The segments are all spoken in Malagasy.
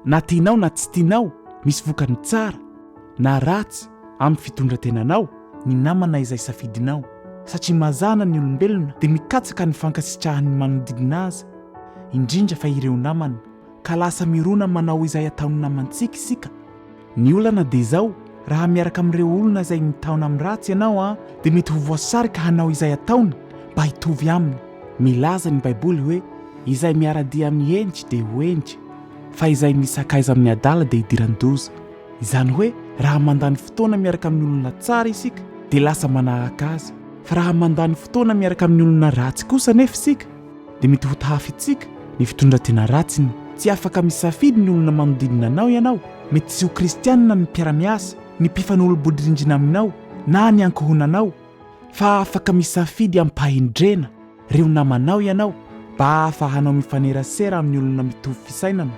Na tianao na tsy tianao, misy vokany tsara na ratsy amin'ny fitondran-tenanao ny namana izay safidinao. Satria mazàna ny olombelona dia mikatsaka ny fankasitrahan'ny manodidina azy, indrindra fa ireo namany, ka lasa mirona manao izay ataon'ny namantsika isika. Ny olana dia izao, raha miaraka amin'ireo olona izay mitaona amin'ny ratsy ianao dia mety ho voasarika hanao izay ataony mba hitovy aminy. Milaza ny Baiboly hoe, Izay miara-dia amin'ny hendry dia ho hendry, fa izay misakaiza amin'ny adala dia hidiran-doza. Izany hoe raha mandany fotoana miaraka amin'ny olona tsara isika dia lasa manahaka azy, fa raha mandany fotoana miaraka amin'ny olona ratsy kosa anefa isika dia mety ho tahafintsika ny fitondran-tena ratsiny. Tsy afaka misafidy ny olona manodidina anao ianao. Mety tsy ho kristianina ny mpiara-miasa, ny mpifanolo-bodirindrina aminao, na ny ankohonanao, fa afaka misafidy amim-pahendrena ireo namanao ianao mba hahafahanao mifanerasera amin'ny olona mitovy fisainana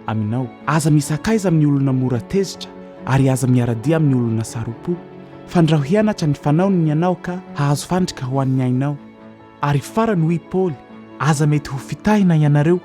aminao. Aza misakaiza amin'ny olona mora tezitra, ary aza miara-dia amin'ny olona saro-po. Fandrao hianatra ny fanaony ianao ka hahazo fandrika ho an'ny ainao. Ary farany hoy i Paoly, Aza mety ho fitahina ianareo,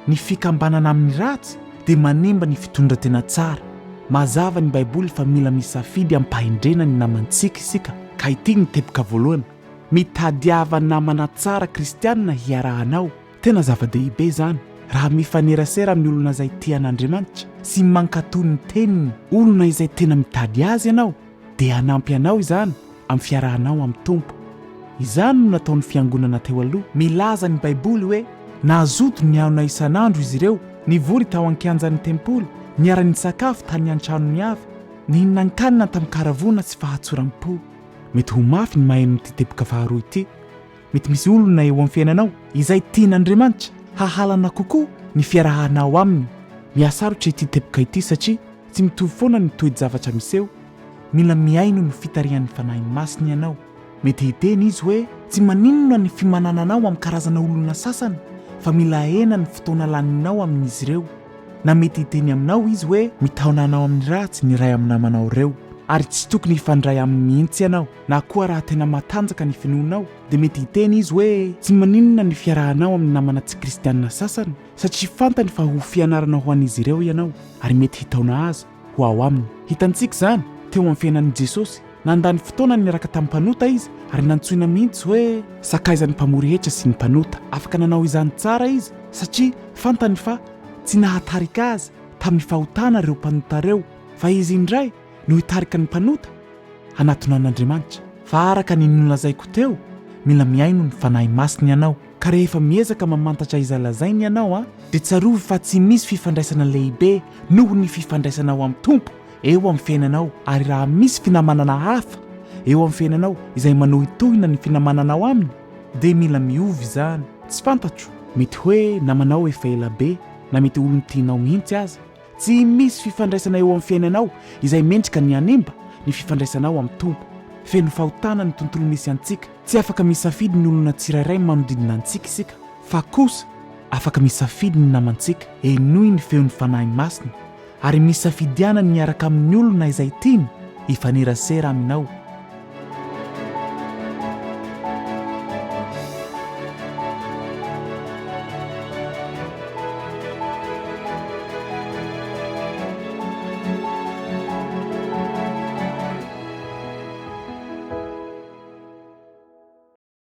ny fikambanana amin'ny ratsy dia manimba ny fitondran-tena tsara. Mazava ny Baiboly fa mila misafidy am-pahendrena ny namantsika isika, ka ity ny teboka voalohany, Mitadiava namana tsara kristianina hiarahanao. Tena zava-dehibe izany, raha mifanerasera amin'ny olona izay tia an'Andriamanitra sy mankatò ny Teniny, olona izay tena mitady Azy ianao, dia hanampy anao izany amin'ny fiarahanao amin'ny Tompo. Izany no nataon'ny fiangonana teo aloha. Milaza ny Baiboly hoe nazoto nihaona isan'andro izy ireo, nivory tao an-kianjan'ny tempoly, niara-nisakafo tany an-tranony avy, nihinan-kanina tamin-karavoana sy fahatsoram-po. Mety ho mafy ny maheno ity teboka faharoa ity. Mety misy olona eo amin'ny fiainanao izay tian'Andriamanitra hahalana kokoa ny fiarahanao aminy. Mihasarotra ity teboka ity satria tsy mitovy foana ny toe-javatra miseho. Mila mihaino ny fitarihan'ny Fanahy Masina ianao. Mety hiteny izy hoe tsy maninona ny fimanananao amin'ny karazana olona sasany fa mila ahena ny fotoana laninao amin'izy ireo. Na mety hiteny aminao izy hoe mitaona anao amin'ny ratsy ny iray amin'ny namanao ireo ary tsy tokony hifandray aminy mihitsy ianao. Na koa raha tena matanjaka ny finoanao dia mety hiteny izy hoe tsy maninona ny fiarahanao amin'ny namana tsy kristianina sasany satria fantany fa ho fianarana ho an'izy ireo ianao ary mety hitaona azy ho ao aminy. Hitantsika izany teo amin'ny fiainan'i Jesosy. Nandany fotoana niaraka tamin'ny mpanota izy ary nantsoina mihitsy hoe sakaizan'ny mpamory hetra sy ny mpanota. Afaka nanao izany tsara izy satria fantany fa tsy nahatarika azy tamin'ny fahotana ireo mpanota ireo fa izy indray no hitarika ny mpanota hanatona an'Andriamanitra. Fa araka ny nolazaiko teo, mila mihaino ny Fanahy Masina ianao. Ka rehefa miezaka mamantatra izay lazainy ianao an, dia tsarovy fa tsy misy fifandraisana lehibe noho ny fifandraisanao amin'ny Tompo eo amin'ny fiainanao, ary raha misy finamanana hafa eo amin'ny fiainanao izay manohitohina ny finamananao Aminy, dia mila miova izany. Tsy fantatro, mety hoe namanao efa ela be, na mety olon-tianao mihitsy aza. Tsy misy fifandraisana eo amin'ny fiainanao izay mendrika ny hanimba ny fifandraisanao amin'ny Tompo. Feno fahotana ny tontolo misy antsika. Tsy afaka misafidy ny olona tsirairay manodidina antsika isika, fa kosa afaka misafidy ny namantsika. Henoy ny feon'ny Fanahy Masina ary misafidiana ny hiaraka amin'ny olona izay tiany hifanerasera aminao.